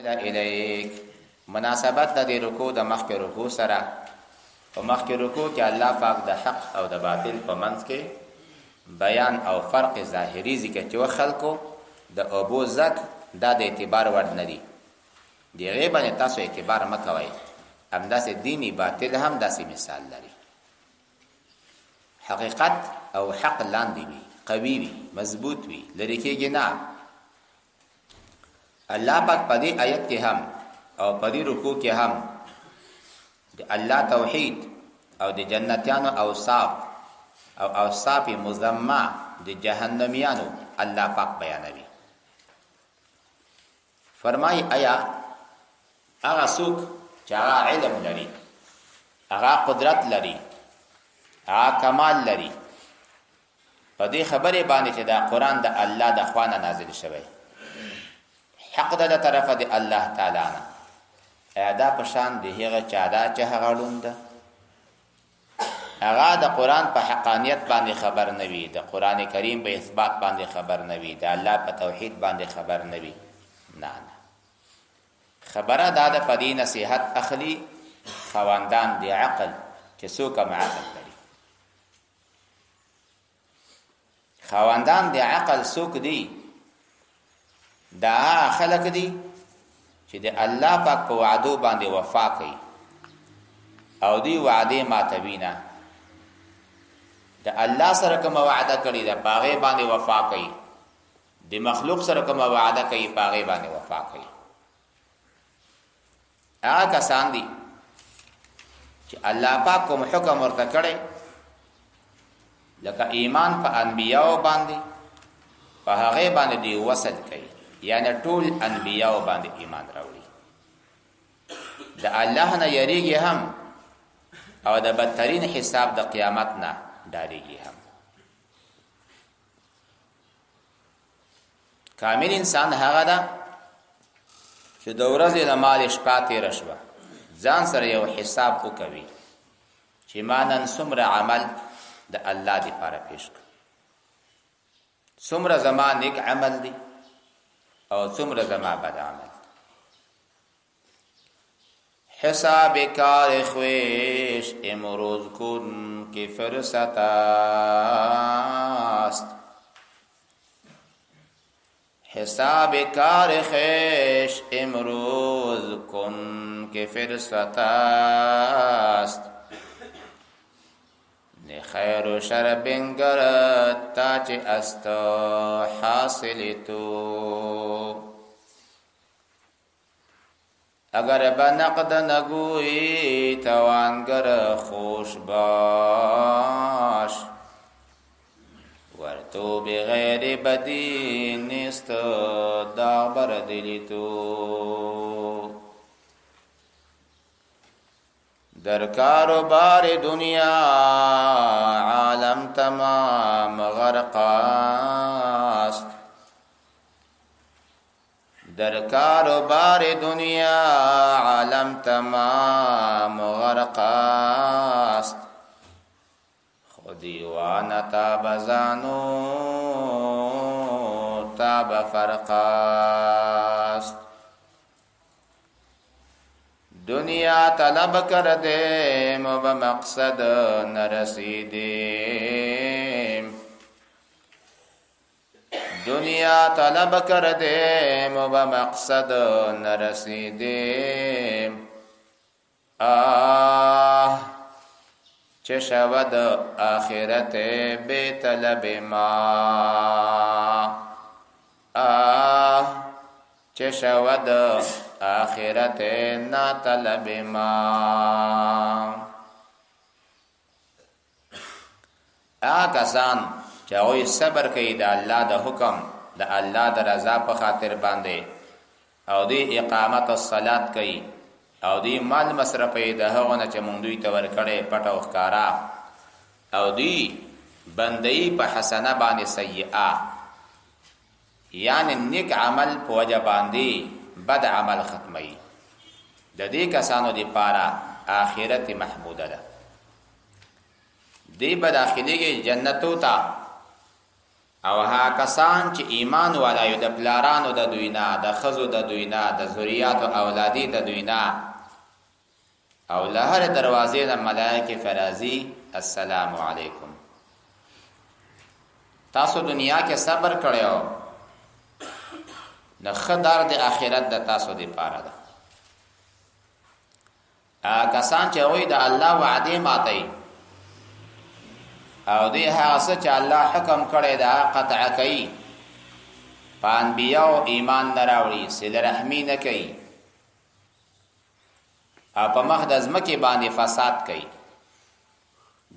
الیک. مناسبت د دې رکوع د مخکې رکوع سره، په مخکې رکوع کې الله پاک د حق او د باطل په منځ کې بیان او فرق ظاهري ذکر چې خلکو د اوبو زک دا د اعتبار وړ نه دي، د هغې باندې تاسو اعتبار مه کوئ. همداسې دیني باطل هم داسې مثال لري. حقیقت او حق لاندې وي، قوي وي، مضبوط وي، لرې کېږي نه. الله پاک په دې آیت کې هم او په دې رکوع کې هم د الله توحید او د جنتیانو اوصاف او اوصاف مذمه د جهنميانو الله پاک بیانوي. فرمای ایا هغه څوک چې هغه علم لري، هغه قدرت لري، هغه کمال لري، په دې خبرې باندې چې دا قرآن د الله د خوا نه نازل شوی، حق ده د طرفه د الله تعالی نه، ایا دا په شان د هغه چا ده چې هغه ړوند ده، هغه د قرآن په حقانیت باندې خبر نه وي، د قرآن کریم په اثبات باندې خبر نه وي، د الله په توحید باندې خبر نه وي؟ نه نه، خبره دا ده په دې نصیحت اخلي خواندان د عقل چې څوک هم عقل لري. خواندان د عقل څوک دي؟ دا هغه خلک دي چې د الله پاک په وعدو باندې وفا کوي او دی وعده ماتوي نه. د الله سره کومه وعده کړې ده په هغې باندې وفا کوي، د مخلوق سره کومه وعده کوي په هغې باندې وفا کوي. هغه کسان دي چې الله پاک کوم حکم ورته کړی، لکه ایمان په انبیاو باندې، په هغه باندې دی وصل کوي، یعنی ټول انبیاو باندې ایمان راوړي، د الله نه یریږي هم او د بدترین حساب د قیامت نه ډاریږي هم. کامل انسان هغه ده چې د ورځې له مال شپه تېره شوه، ځان سره یو حساب وکوي چې ما نن څومره عمل د الله دپاره پیش کړ، څومره زما نیک عمل دی او څومره زما بد عمل دی. حساب کار خویش امروز کن که فرصت است، حساب کار خویش امروز کن که فرصت است، نه خیر و شر بنگرد تا چه است حاصل تو. اگر به نقد نگویی توانگر خوش باش، ور تو بغیر بدی نیست داغ بر دل تو. در کاروبار دنیا عالم تمام غرق است، در کاروبار دنیا عالم تمام غرق است، خو دیوانه تا بزانو تا به فرق است. دنیا طلب کردیم و به مقصد نرسیدیم، دنیا طلب کردیم و به مقصد نرسیدیم، آه چه شود آخرت بی طلب ما، آه چه شود آخرت نا طلب ما. هغه کسان چې هغوی صبر کوي د الله د حکم، د الله د رضا په خاطر باندې، او دوی اقامت الصلات کوي، او دوی مال مصرفوي د هغو نه چې مونږ دوی ته ورکړی پټه او ښکاره، او دوی بندوي په حسنه باندې سیئه، یعنی نیک عمل په وجه باندې بد عمل ختموي، د دې کسانو دپاره آخرت محموده ده. دی به داخلېږي جنتو ته او هغه کسان چې ایمان والا یو د پلارانو د دوی نه، د ښځو د دوی نه، د ذریاتو اولادې د دوی نه، او له هرې دروازې نه ملایکې فرازي السلام علیکم. تاسو دنیا کې صبر کړی او نو ښه دار د آخرت د تاسو دپاره ده. هغه کسان چې هغوی د الله وعدې ماتوي او دوی هغه څه چې الله حکم کړی ده قطع کوي، په انبیاو ایمان نه راوړي، صله رحمي نه کوي او په مخ د ځمکې باندې فساد کوي،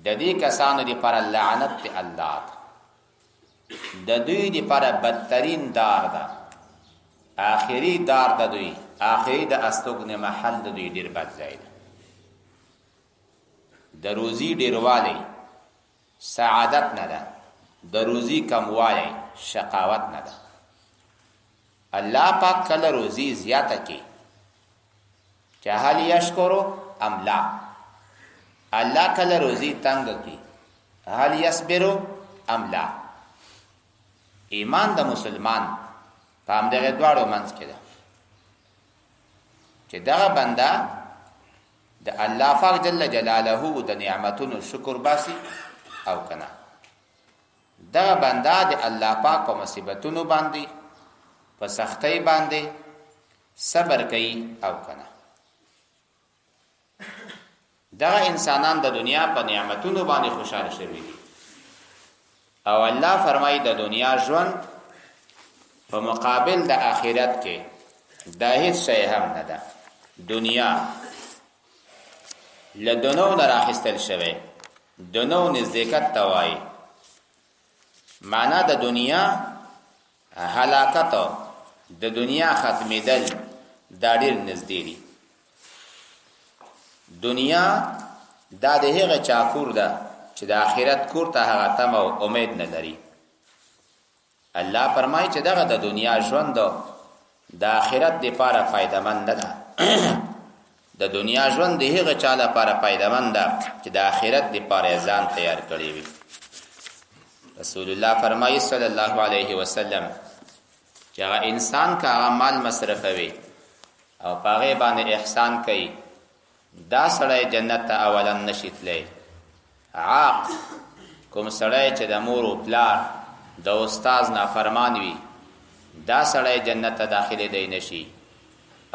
د دې کسانو دپاره لعنت دی الله ته، د دوی دپاره بدترین دار ده، آخري دار د دوی، آخري د استوګنې محل د دوی ډیر بد ځای ده. د روزي ډیروالی سعادت نه ده، د روزي کموالی شقاوت نه ده. الله پاک کله روزي زیاته کی چې هل یشکرو ام لا، الله کله روزي تنګ کی هل یصبرو ام لا. ایمان د مسلمان په همدغه دواړو منځ کې ده چې دغه بنده د الله پاک جل جلاله د نعمتونو شکر باسي او کنه. دغه بنده د الله پاک په مصیبتونو باندې، په سختۍ باندې صبر کوي او کنه. دغه انسانان د دنیا په نعمتونو باندې خوشاله شوي دي او الله فرمایي د دنیا ژوند په مقابل د آخرت کې دا هیڅ شی هم نه ده. دنیا له دنو نه راخیستل شوی، دنو نزدېکت ته وایي. معنا د دنیا هلاکت، د دنیا ختمېدل دا ډېر نږدې دي. دنیا دا د هغه چا کور ده چې د آخرت کور ته هغه تمه او امید نه لري. الله فرمایي چې دغه د دنیا ژوند د آخرت لپاره فایدهمند نه ده. د دنیا ژوند د هغه چا لپاره فایدهمند ده چې د آخرت لپاره ځان تیار کړی وي. رسول الله فرمایي صلی الله علیه وسلم چې هغه انسان که هغه مال مصرفوي او په هغې باندې احسان کوي، دا سړی جنت ته اولا نشي تللی. عاق کوم سړی چې د مور او پلار د استاد نافرمان وي، دا سړی جنت ته داخلېدی نشي.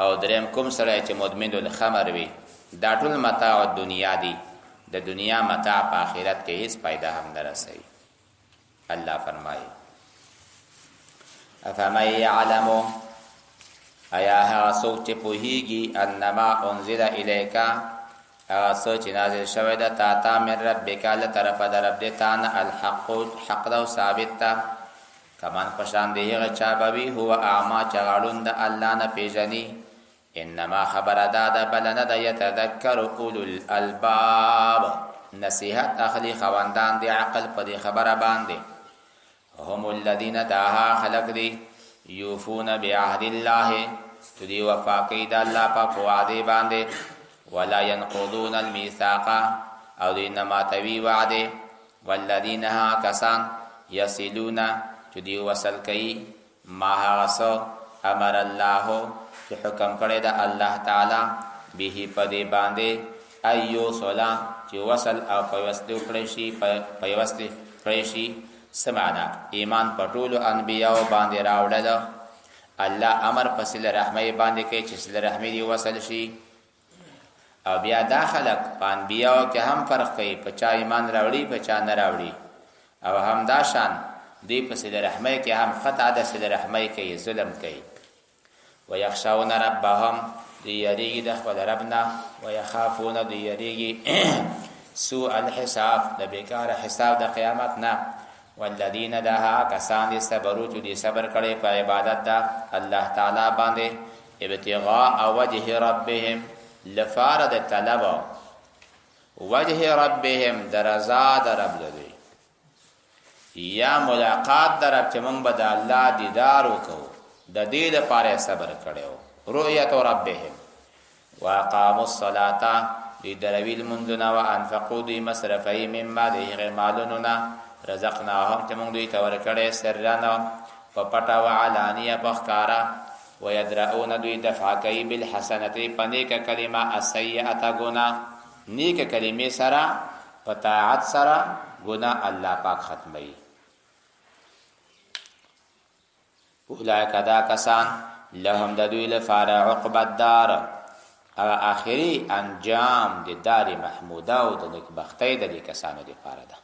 او دریم کوم سړی چې مدمن الخمر وي. دا ټول متاع دنیا دي، د دنیا متاع په آخرت کې هیڅ فایده هم نه رسوي. الله فرمایي افمن یعلم، ایا هغه څوک چې پوهیږي انما انزل الیک، هغه څه چې نازل شوی ده تا ته من ربک له طرفه د رب دې تا نه، الحق حق ده او ثابت ده، کمن په شان د هغه چا به وي هو اعما چې هغه ړوند د الله نه پېژني. انما خبره دا ده بله نه ده، یتذکر اولو الالباب، نصیحت اخلي خاوندان د عقل په دې خبره باندې. هم الذین، دا هغه خلک دي، یوفون بعهد الله، چې دوی وفا کوي د الله پاک په وعدې باندې، ولا ینقضون المیثاق، او دوی نه ماتوي وعدې. والذین، هغه کسان، یصلون، چې دوی وصل کوي، ما هغه څه، امر الله، چې حکم کړی ده الله تعالی، به په دې باندې، ای یوصل، چې وصل او پیوست کړی شي، پیوست کړی شي. څه معنا؟ ایمان په ټولو انبیاو باندې راوړل، الله امر په صله رحمۍ باندې کوي چې صله رحمي دې وصل شي. او بیا دا خلک په انبیاو کې هم فرق کوي، په چا ایمان راوړي په چا نه راوړي. او همدا شان دوی په صله رحمۍ کې هم خطا د صله رحمۍ کوي، ظلم کوي. ویخشون ربهم، دوی یریږي د خپل رب نه، ویخافون، دوی یریږي سوء الحساب، د بیکاره حساب د قیامت نه. والذین، دا هغه کسان دي، صبرو، چې دوی صبر کړی په عبادت د الله تعالی باندې، ابتغاء وجه ربهم، لپاره د طلب وجه ربهم، د رضا د رب دوی، یا ملاقات د رب، چې موږ به د الله دیدار وکړو، د دې لپاره صبر کړی وو، رؤیت ربهم. واقاموا الصلاة، دوی دروي لمونځونه، وانفقوا، دوی مصرفوي، مما، د هغې مالونو نه، رزقناهم چې موږ دوی ته ورکړی سرا په پټه وعلانیه په ښکاره. ويدرؤون دوی دفع کوي بالحسنة په نیکه کلمه السیئة ګناه، نیکه کلمې سره په طاعت سره ګناه الله پاک ختموي. اولئک دا کسان لهم د دوی لپاره عقبی الدار، هغه آخري انجام د دار محموده او د نیکبختۍ د دې کسانو لپاره ده.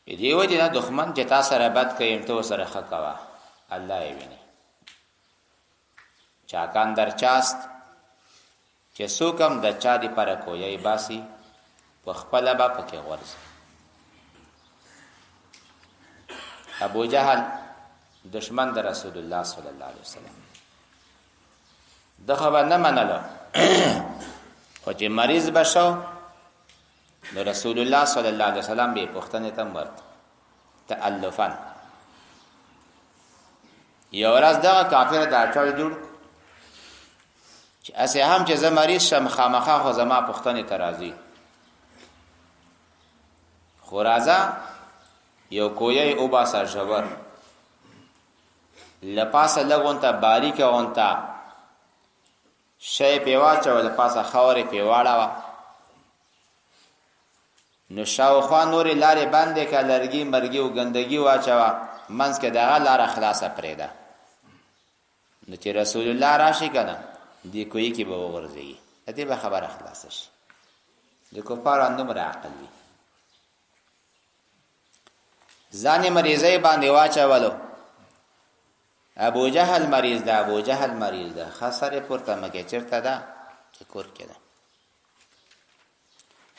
دې وجې نه دښمن چې تا سره بد کوي ته ورسره ښه کوه، الله یې ویني. چاکان در چاست چې څوک هم د چا دپاره کویی باسي په خپله به پکې غورځي. ابو جهل دشمن د رسول الله صلی الله علیه وسلم دغه به نه منلو، خو چې مریض به شو نو رسول الله صلی الله علیه وسلم به پوښتنې ته ورته تألفا. یو ورځ دغه کافر دا چل جوړ چې اسې هم چې زه مریض شم خامخا خو زما پوښتنې ته راځي، خو راځه یو کوی وباسه ژور له پاسه لږ غونته باریکه غونته شی پې واچوه، له پاسه خاورې پې واړوه، نو شاوخوا نورې لارې بندې که، لرګي مرګي او ګندګي واچوه، منځ کې دغه لاره خلاصه پرېږده، نو چې رسول الله راشي که نه دې کوی کې به وغورځېږي، د دې به خبره خلاصه شي. د کفارو همدومره عقل وي. ځان یې مریضۍ باندې واچولو. ابو جهل مریض ده، ابو جهل مریض ده، ښه سر یې پورته مه کړې، چېرته ده؟ چې کور کې ده.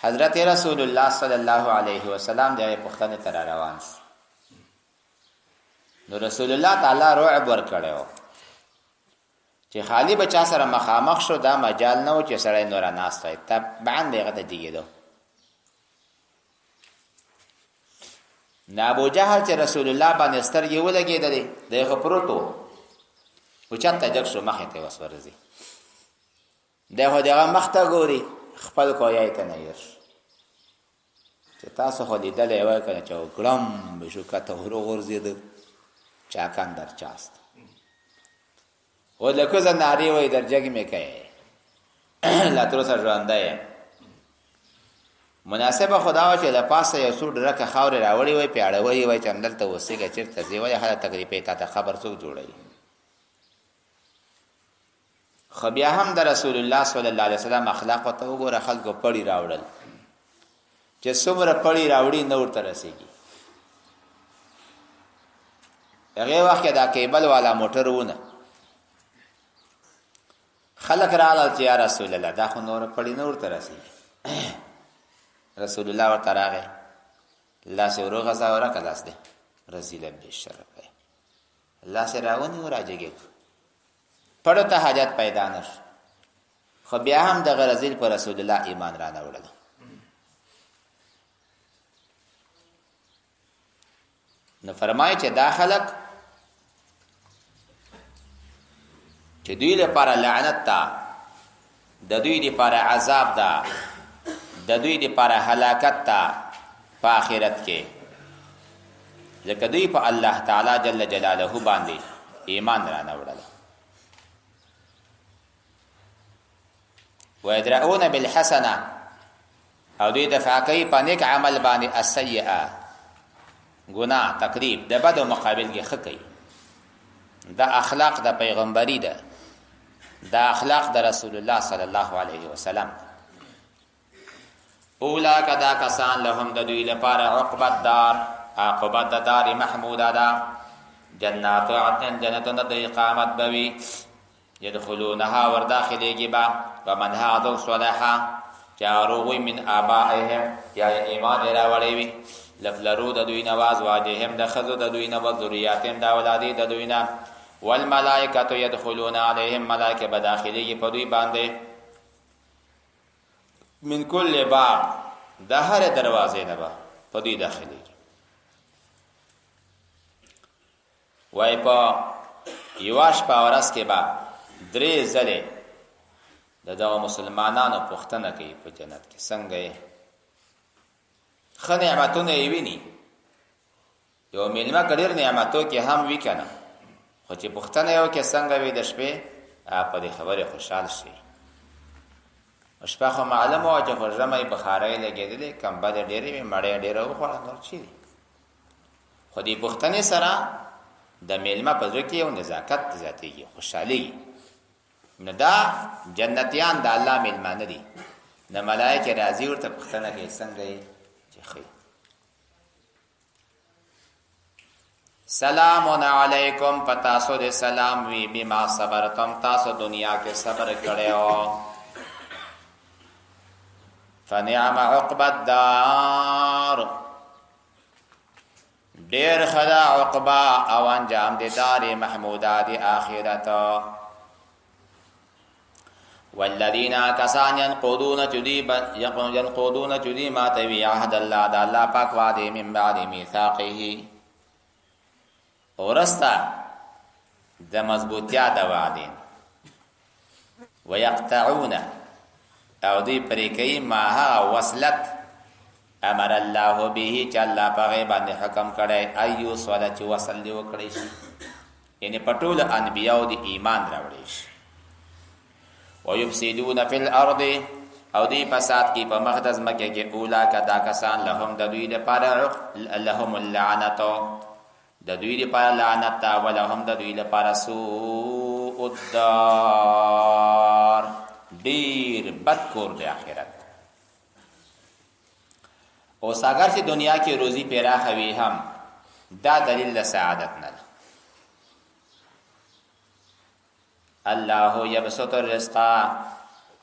حضرت رسول الله صلی الله علیه وسلم د هغې پوښتنې ته را روان شو. نو رسول الله تعالی رعب ورکړی و چې خالی به چا سره مخامخ شو، دا مجال نه و چې سړی نوره ناست وای، طبعا به هغه ته جګېدو. نو ابو جهل چې رسول الله باندې سترګې ولګېدلې، دی خو پروت و، اوچت ته جګ شو، مخې ته یې اوس ورځي، دی خو د هغه مخ ته ګوري، خپل کویای ته نه هېر شو چې تاسو خو لیدلی وای که نه چې ګړم به شو، کته وروغورځېده، چاکان در چاست او له کوزه نارې وایي در جګ مې کوې، لا تر اوسه ژوندی یم. مناسبه خو دا وه چې له پاسه یو څو ډرکه خاورې راوړې وای، پې اړولې وای چې همدلته اوسېږه، چېرته ځې، ولې هله تکلیفې تا ته قبر څوک جوړوي؟ خو بیا هم د رسول الله صلی الله علیه وسلم اخلاق ته وګوره، خلکو پړي راوړل چې څومره پړي راوړي نه ورته رسېږي. هغه وخت کې دا کیبل والا موټر ونه، خلک راغلل چې یا رسول الله دا خو نور پړي نه ورته رسېږي. رسول الله ورته راغی، لاس یې وروغځاوه، راکه لاس دی رزیله بې شرفه، لاس یې راونیو راجګې کړ، پړو ته حاجت پیدا نه شو، خو بیا هم دغه رزیل پر رسول الله ایمان را نه وړل. نو فرمایي چې دا خلک چې دوی لپاره لعنت ده، د دوی لپاره عذاب ده، د دوی لپاره هلاکت ده په آخرت کې، ځکه دوی په الله تعالی جل جلاله باندې ایمان را نه وړل. ويدرؤون بالحسنه او دوی دفع کوي په نیک عمل باندې السیئه ګناه تکلیف د بدو مقابل کې ښه کوي. دا اخلاق د پیغمبري ده، دا اخلاق د رسول الله صلی الله علیه وسلم. اولاک دا کسان لهم د دوی لپاره عقبت دار، عاقبت د دار محموده ده، جنات عدن جنتونه د اقامت بوي، يدخلونها ورداخلېږي به، ومن هغه صلح چې هغه روغ وي من آبائهم یا ایمان یې راوړی وي له پلرو د دوی نه، وازواجهم د ښځو د دوی نه، وذریاتهم د اولادې د دوی نه، والملائکة يدخلون علیهم ملائکه به داخلېږي په دوی باندې من کل باب د هرې دروازې نه به په دوی داخلېږي. وای په یوه شپه ورځ کې به درې ځلې د دغه مسلمانانو پوښتنه کوي په جنت کې څنګه یې؟ ښه نعمتونه یې ویني. یو میلمه که ډېر نعمتو کې هم وي که نه، خو چې پوښتنه یې وکړي څنګه وي د شپې، په دې خبرې خوشحال شي. شپه خو معلومه وه چې خو ژمی بخارۍ لګېدلې، کمبلې ډېرې وې، مړۍ ډېره وخوړه، نور چی دي. خو دې پوښتنې سره د میلمه په زړه کې یو نزاکت زیاتېږي، خوشحالېږي. نو دا جنتیان د الله میلمانه دي، نو ملایکې راځي ورته پوښتنه کوي څنګه یې، چې ښه. سلام علیکم، پتا سو دې سلام وی، بما صبرتم، تاسو دنیا کې صبر کړو. فنعم عقب الدار، ډیر خدا عقبا او انجام دې دار محمودا دی آخرت. والذین کسان ينقضون چدی ينقضون چدی ما توی عهد الله، د الله پاک وعده، من بعد میثاقه، ورستا د مضبوطیا د وعده، ويقطعون، او دی پرې کوي، ما هغه وصلت امر الله به، چې الله په غیب باندې حکم کړی، ایو صلی چې وصل دی وکړي شي، یعنی په ټولو انبیاو دی ایمان راوړي شي. ويفسدون فی الارض، او دی فساد کی په مخ د ځمکې کې، اولا کدا کسان لهم د دوی لپاره لهم اللعنت، د دوی لپاره لعنت تا، ولهم د دوی لپاره سوء الدار، ډیر بد کور دی آخرت. اوس اگر چې دنیا کې روزي پراخه وي هم دا دلیل د سعادت نه ده. الله یبسط الرزق،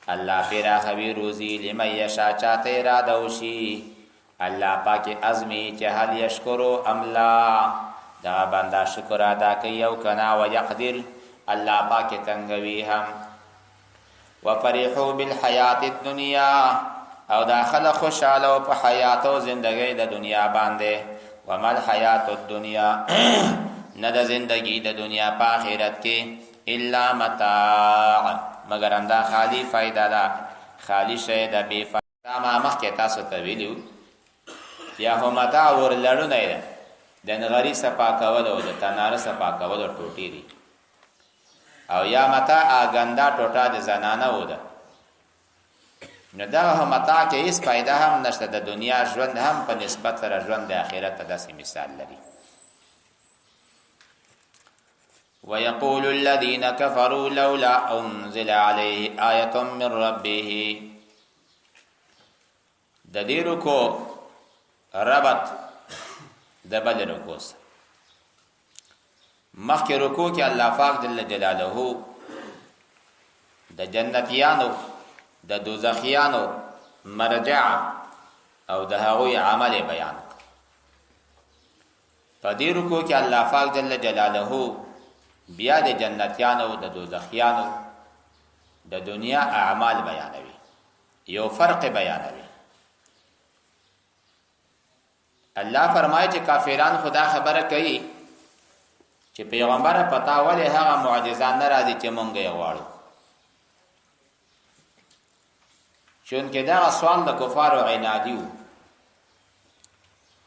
الله پراخوي روزي، لمن یشا، چاته اراده وشي. الله پاک ازمی چې هل یشکرو ام لا، دا بنده شکر ادا کوي او کنا، و یقدر، الله پاک تنگوي هم. وفرحوا بالحیات الدنیا، او دا خلک خوشاله او په حیات او زندګۍ د دنیا باندې. وما الحیات الدنیا، نه د زندگی د دنیا په آخرت کې، الا متاع، مګر همدا خالی فایده ده، خالی شی ده، بې فایده. ما مخکې تاسو ته ویلي یا خو متاع ورلړونه ده، د نغري صفا کولو او د تناره صفا کولو ټوټې دي، او یا متاع ګنده ټوټه د زنانه و ده. نو دغه متاع کې هیڅ فایده هم نشته. د دنیا ژوند هم په نسبت سره ژوند د آخرت ته داسې مثال لري. ويقول الذين كفروا لولا انزل عليه آية من ربه. د دې رکو ربط د بل رکو سره. مخکې رکو کې الله پاک جل جلاله د جنتیانو د دوزخیانو مرجع او د هغوی عمل بیان. په دې رکو کې الله پاک جل جلاله بیا د جنتیانو د دوزخیانو د دنیا اعمال بیانوي، یو فرق بیانوي. الله فرمایي چې کافران خدا خبره کوي چې پیغمبر پتا ولې هغه معجزه نه راځي چې مونږ یې غواړو؟ چونکه دا سوال د کفارو عنادي وو.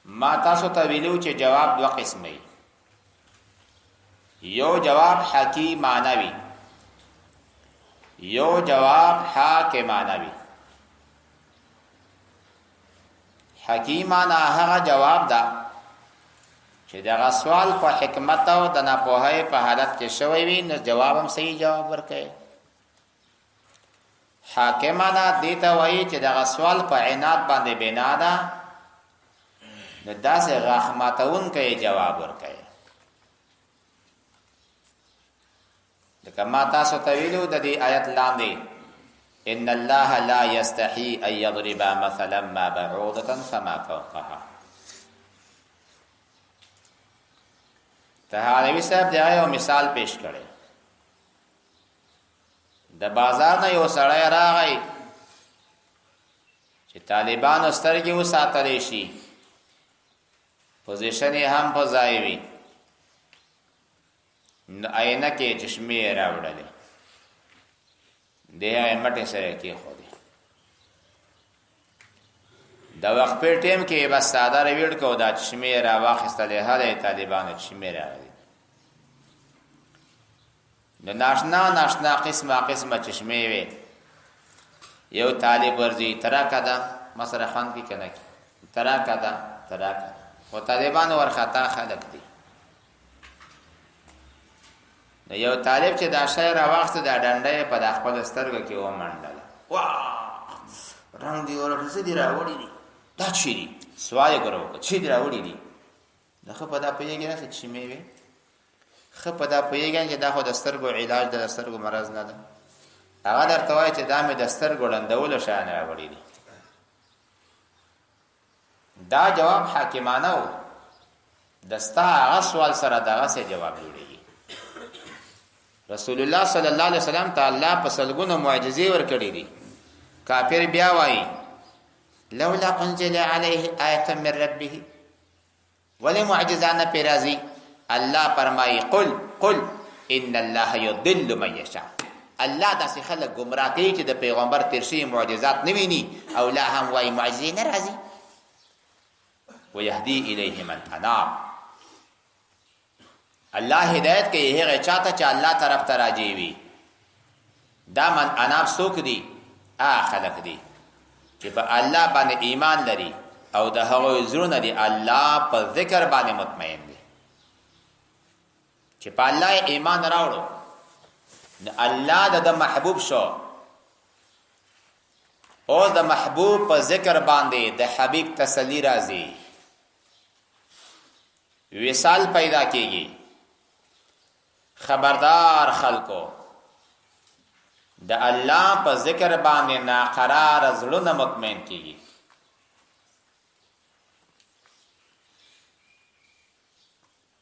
ما تاسو ته ویلو چې جواب دوه قسمه، یو جواب حکیمانه وي، یو جواب حاکمانه وي. حکیمانه هغه جواب ده چې دغه سوال په حکمت او د ناپوهۍ په حالت کې شوی وي، نو جواب هم صحیح جواب ورکوي. حاکمانه دې ته وایي چې دغه سوال په عناد باندې بنا ده، نو داسې غاښ ماتوونکی جواب ورکوي. لکه ما تاسو ته ویلو د دې آیت لاندې، ان الله لا يستحي ان يضرب مثلا ما بعوضة فما فوقها. تهاروي صاحب دا یو مثال پیش کړی. د بازار نه یو سړی راغی چې طالبانو سترګې وساتلی شي، پوزیشن یې هم په ځای وي، نو عینکې چشمې یې راوړلې، دی هغې مټې سره کېښودې. د وقفې ټیم کې بس څادر ویړ کو، دا چشمې را واخیستلې، هلې طالبانو چشمې راغلي. نو ناشنا ناشنا قسمه قسمه چشمې وې. یو طالب ورځي تراکه ده، ما سره خوند کې کنه کې تراکه ده تراکه. خو طالبان ورخطا خلک دي. نو یو طالب چې دا شی راواخیست، دا ډنډه یې په دا خپل سترګو کې ومنډله، واه رنګ دی ورته، څه دي راوړي دي، دا چی دي؟ سوال یې ګوره وکړ، چی دي راوړي دي؟ نو ښه په دا پوهېږي نه چې چشمې وې، ښه په دا پوهېږي چې دا خو د سترګو علاج ده، د سترګو مرض نه ده. هغه درته وایي چې دا مې د سترګو ړندولو شیان راوړي دي. دا جواب حاکمانه و، د ستا هغه سوال سره دغسې جواب جوړېږي. رسول الله صلی الله علیه وسلم ته الله په سلګونو معجزې ورکړې دي. کافر بیا وایي لولا انزل علیه آیه من ربه، ولی معجزه نه پرې راځي؟ الله فرمایي قل قل ان الله یضل من یشاء. الله داسې خلک ګمراه کوي چې د پیغمبر تیر شوي معجزات نه ویني او لا هم وایي معجزې نه راځي. ویهدی الیه من اناب، الله هدایت کوي هغه چاته چې الله طرف ته راجع وي. دا من اناب څوک دي؟ هغه خلک دي چې په الله باندې ایمان لري او د هغوی زړونه دي الله په ذکر باندې مطمئن دي. چې په الله ایمان راوړو نو الله د محبوب شو، او د محبوب په ذکر باندې د حبیب تسلی راځي، وصال پیدا کیږي. خبردار خلکو، د الله په ذکر باندې ناقرار زړونه مطمئن کیږي.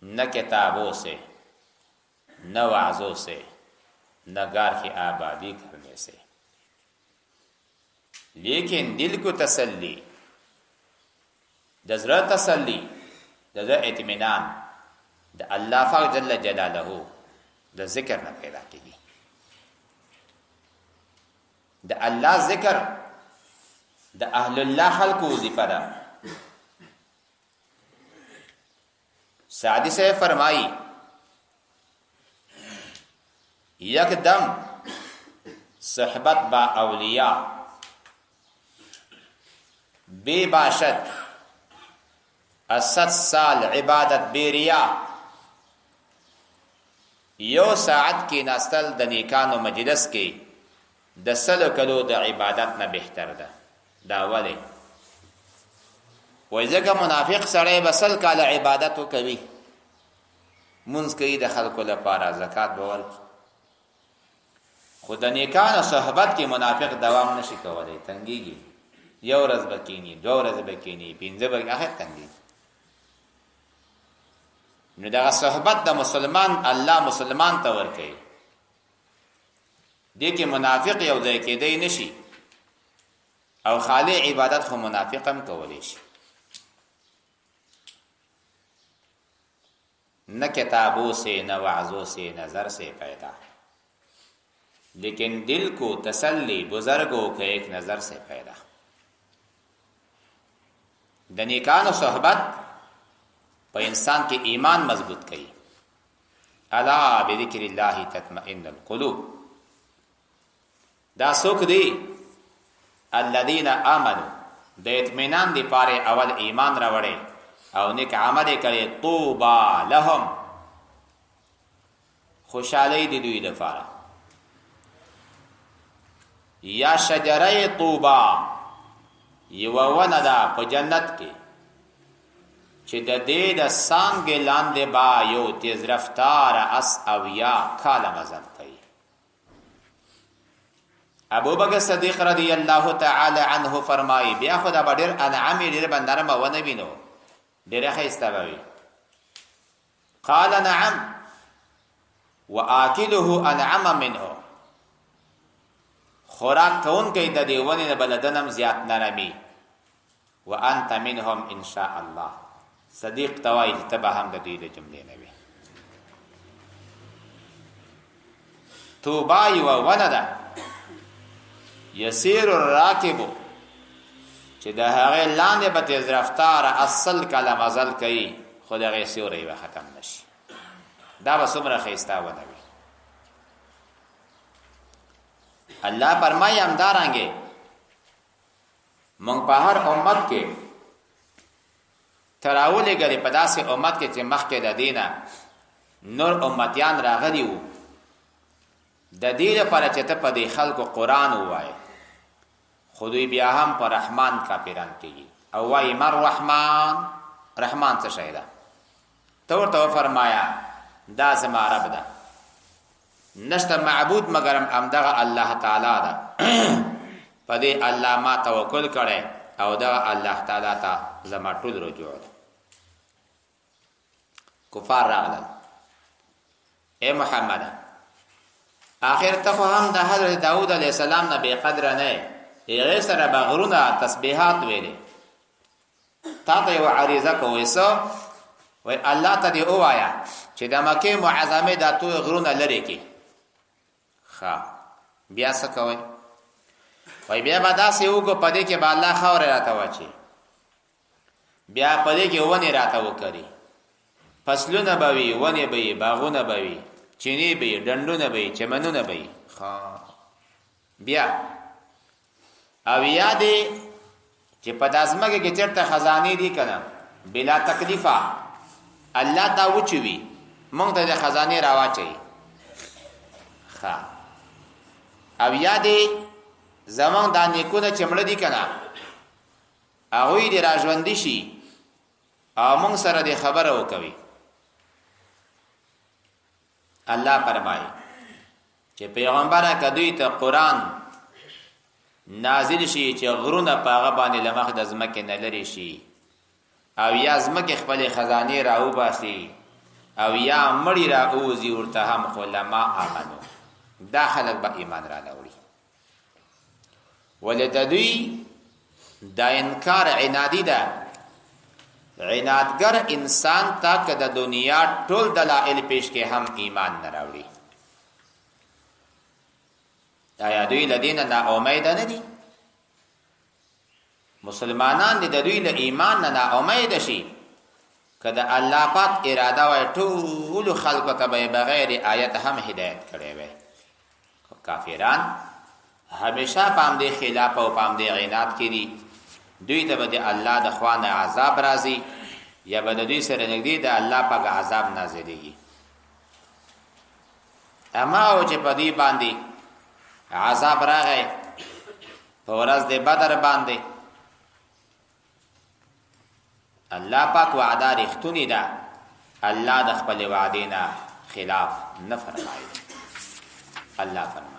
نه کتابوں سے، نه وعظوں سے، نه گار کی آبادی کرنے سے، لیکن دل کو تسلی، د زړه تسلی، د زړه اطمینان د الله پاک جل جلاله د ذکر نه پیدا کیږي. د الله ذکر د اهل الله خلقو وظیفه ده. سعدی صاحب فرمایي یکدم صحبت با اولیاء بے باشد اسد سال عبادت بے ریا. یو ساعت کې ناستل د نیکانو مجلس کې د سلو کلو د عبادت نه بهتر ده. دا ولې؟ وای ځکه منافق سړی به سل کاله عبادت وکوي، مونځ کوي د خلکو لپاره، زکات به ورکړي، خو د نیکانو صحبت کې منافق دوام نشي کولی، تنګیږي. یو ورځ به کینی، دوه ورځې به کینی، پنځه به، اخر تنګیږي. نو دغه صحبت د مسلمان الله مسلمان ته ورکوي. دې کې منافق یو ځای کېدی نشي، او خالی عبادت خو منافق هم کولی شي. نه کتابوں سے، نه وعظوں سے، نظر سے پیدا، لیکن دل کو تسلی بزرگوں کے ایک نظر سے پیدا. د نیکانو صحبت په انسان کې ایمان مضبوط کوي. الا بذکر الله تطمئن القلوب. دا څوک دی؟ الذين امنوا، د اطمینان دی پاره اول ایمان راوړي او نیک عمل کړي. طوبا لهم، خوشحالي دی دوی لپاره. یا شجره طوبا یو ونه ده په جنت کې چې د دې د څانګې لاندې با یو تیز رفتار اس او یا کاله مزل کوي. ابو بکر صدیق رضی الله تعالی عنه فرمایي بیا خو دا به ډېر انعام ډېر به نرمه ونه وینو، ډېره ښایسته به وي. قال نعم وآکله انعم منه، خوراک کوونکی د دې ونې نه به له ده نه هم زیات نرمي. وانت منهم ان شاء الله، صدیق ته وایي چې ته به هم د دوی د جملې نه وې. توبه یوه ونه ده، یسیر الراکب چې د هغې لاندې به تیز رفتاره اصل کله مزل کوي، خو د هغې سیوری به ختم نه شي. دا به څومره ښایسته ونه وي. الله فرمایي همدارنګې مونږ په هر امت کې تراولېږلې، په داسې امت کې چې مخکې د دینه نور امتیان راغلي وو، د دې لپاره چې ته په دې خلکو قرآن ووایې، خو دوی بیا هم په رحمان کافران کېږي او وایي مر رحمان، رحمان څه شی ده؟ ته ورته وفرمایه دا زما رب ده، نشته معبود مګرم همدغه الله تعالی ده، په دې الله ما توکل کړی او دغه الله تعالی ته زما ټول رجوع ده. کفار راغلل، اے محمد، آخر ته خو هم د حضرت داود علیه السلام نه بې قدره نه یې، هغې سره به غرونه تسبیحات ویلې، تا ته یوه عریضه کوي، څه وایي؟ الله ته دې ووایه چې د مکې معظمې دا ټول غرونه لرې کړي. ښه، بیا څه کوئ؟ وایي بیا به داسې وکړو، په دې کې به الله خاوره راته واچوي، بیا په دې کې ونې راته وکري، فصلونه به وي، ونې به وي، باغونه به وي، چینې به وي، ډنډونه به وي، چمنونه به وي. ښه، بیا او یا دې چې په دا ځمکه کې چېرته خزانې دي که نه، بلا تکلیفه الله دا وچوي، موږ ته د خزانې راواچوي. ښه، او یا دې زمونږ دا نیکونه چې مړه دي که نه، هغوی دې راژوندي شي او موږ سره دې خبره وکوي. الله فرمایي چې پیغمبره که دوی ته قرآن نازل شي چې غرونه په هغه باندې له مخ د ځمکې نه لرې شي، او یا ځمکې خپلې خزانې راوباسي، او یا مړي راووځي ورته هم، خو لما آمنو، دا خلک به ایمان رانه وړي. ولې د دوی دا انکار عنادي ده. عنادګر انسان ته که د دنیا ټول دلایل پیش کې هم ایمان نه راوړي. آیا دوی له دینه نا امیده نه دي؟ مسلمانان دې د دوی له ایمان نه نا امیده شي، که د الله پاک اراده وای ټولو خلکو ته به بغیر آیت هم هدایت کړی وای. خو کافران همیشه په همدې خلاف او په همدې عناد کې دي. دوی ته به د الله د خوا نه عذاب راځي، یا به د دوی سره نږدې د الله پاک عذاب نازلېږي. اما او چې په دوی باندې عذاب راغی په ورځ د بدر باندې، الله پاک وعده رښتونی ده، الله د خپل وعدې نه خلاف نه فرمایي. الله فرمایي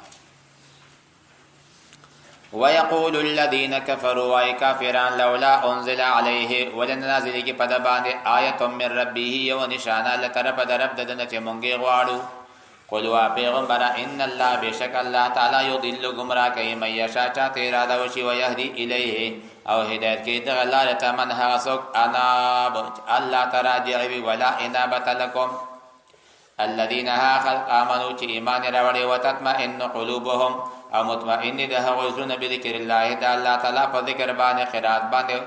ويقول الذين كفروا، وای کافران، لولا انزل عليه، ولن نازل کی پد باندې آیت من ربه، یو نشانه لطرف د رب دنه چې مونږه غواړو. قل وا پیغمبر، ان الله، بشک الله تعالی، یضل، گمراه کوي، من یشا، چاته اراده وشي، او یهدی الیه، او هدایت کوي دغه لارې ته، من، هغه څوک، اناب، الله ته راجع وي. ولا انابه لکم. الذين ها خلق امنو، چې ایمان راوړي، وتطمئن قلوبهم، او مطمئن د هغو زړونه، بذکر الله، د الله تعالی په ذکر باندې، قرات باندې.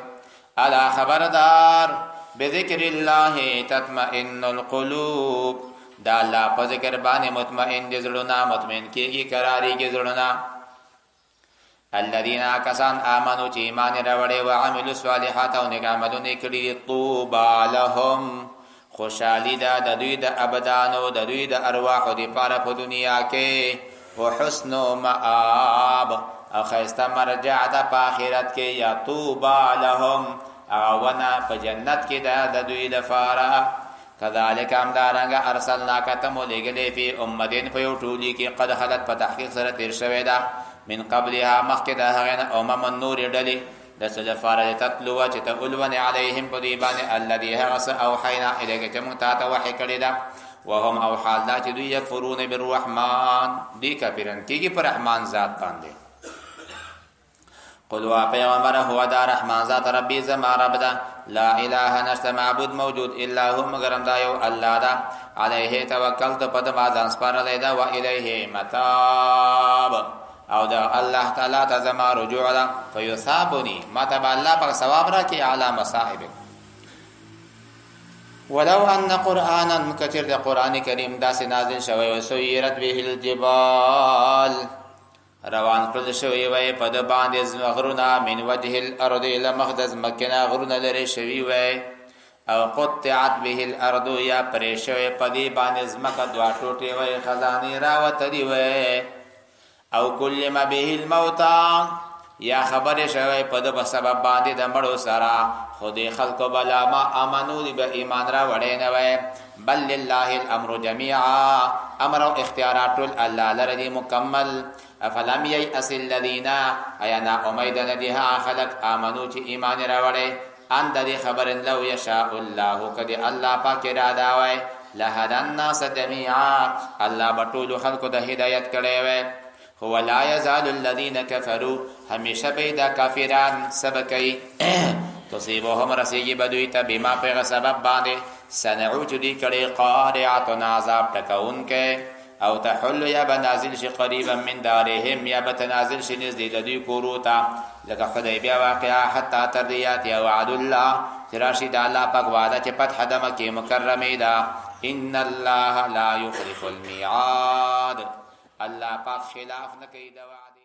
الا، خبردار، بذکر الله تطمئن القلوب، دا الله په ذکر باندې مطمئن دي زړونه، مطمئن کیږي، قرارېږي زړونه. الذين کسان امنو، چې ایمان راوړي، او عملوا الصالحات، او نیک عملونه کړي دي، طوبى لهم، خوشحالي ده د دوی د ابدانو، د دوی د ارواحو دپاره په دنیا کې، وحسن مآب، او ښایسته مرجع ده په آخرت کې. یا طوبى لهم، هغه ونه په جنت کې ده د دوی لپاره. کذالک، همدارنګه، ارسلناک، ته مو لېږلی، فی امتین، په یو ټولي کې، قد خلت، په تحقیق سره تېر شوی ده، من قبلها، مخکې د هغې نه، امم، نورې ډلې، د څه لپاره؟ لتتلو، چې ته ولونې، علیهم، په دوی باندې، الذي، هغه څه، اوحینا الیک، چې موږ تا ته وحی کړې ده، وهم، او حال دا چې دوی، یکفرون بالرحمن، دوی کافران کېږي پر رحمان ذات باندې. قل وا پیغمبر، هو، دا رحمان ذات، ربی، زما رب ده، لا اله، نشته معبود موجود، الا هو، مګرم دا یو الله ده، علیه توکلت، په ده ما ځان سپارلی ده، و الیه متاب، او د الله تعالی ته زما رجوع ده، فیثابنی، ما ته به الله پاک ثواب راکړي علی مصائبکم. ولو ان قرانا، کچر د قران کریم داسې نازل شوی و، سیرت به الجبال، روان کړل شوی وای په د باندې غرونه، من وجه الارض، لمخ د ځمکې نه غرونه لرې شوي وای، او قطعت به الارض، یا پرې شوی په دې باندې ځمکه دوه ټوټې وای، خزانې راوتلي وای، او کلم به الموتى، یا خبرې شوی په د سبب باندې د مړو سره، خو دې خلکو بلا ما امنو، دی به ایمان را وړی نه وای. بل لله الامر جميعا، امر او اختیارات ټول الله لره دي مکمل. افلم ییأس الذین، ایا نا امید نه دي هغه خلک، امنو، چې ایمان راوړی، ان د دې خبرې، لو یشاء الله، که د الله پاک اراده وای، لهدى الناس جميعا، الله به ټولو خلکو ته هدایت کړی وای. هو لا یزال الذین کفروا، همیشه به دا کافران سب کوي، تصیبهم، رسیږي به دوی ته، بما، په سبب باندې، صنعو، چې دوی کړي، قارعة، عذاب ټکونکی، او تحل، یا به نازل شي، قریبا من دارهم، یا به تنازل شي نږدې د دوی کورو ته، لکه حدیبیه واقعا، حتی تر دې یاتي وعد الله، چې راشي د الله پاک وعده چې فتح د مکې مکرمې ده. ان الله لا یخلف المیعاد، الله پاک خلاف نه کوي د وعده.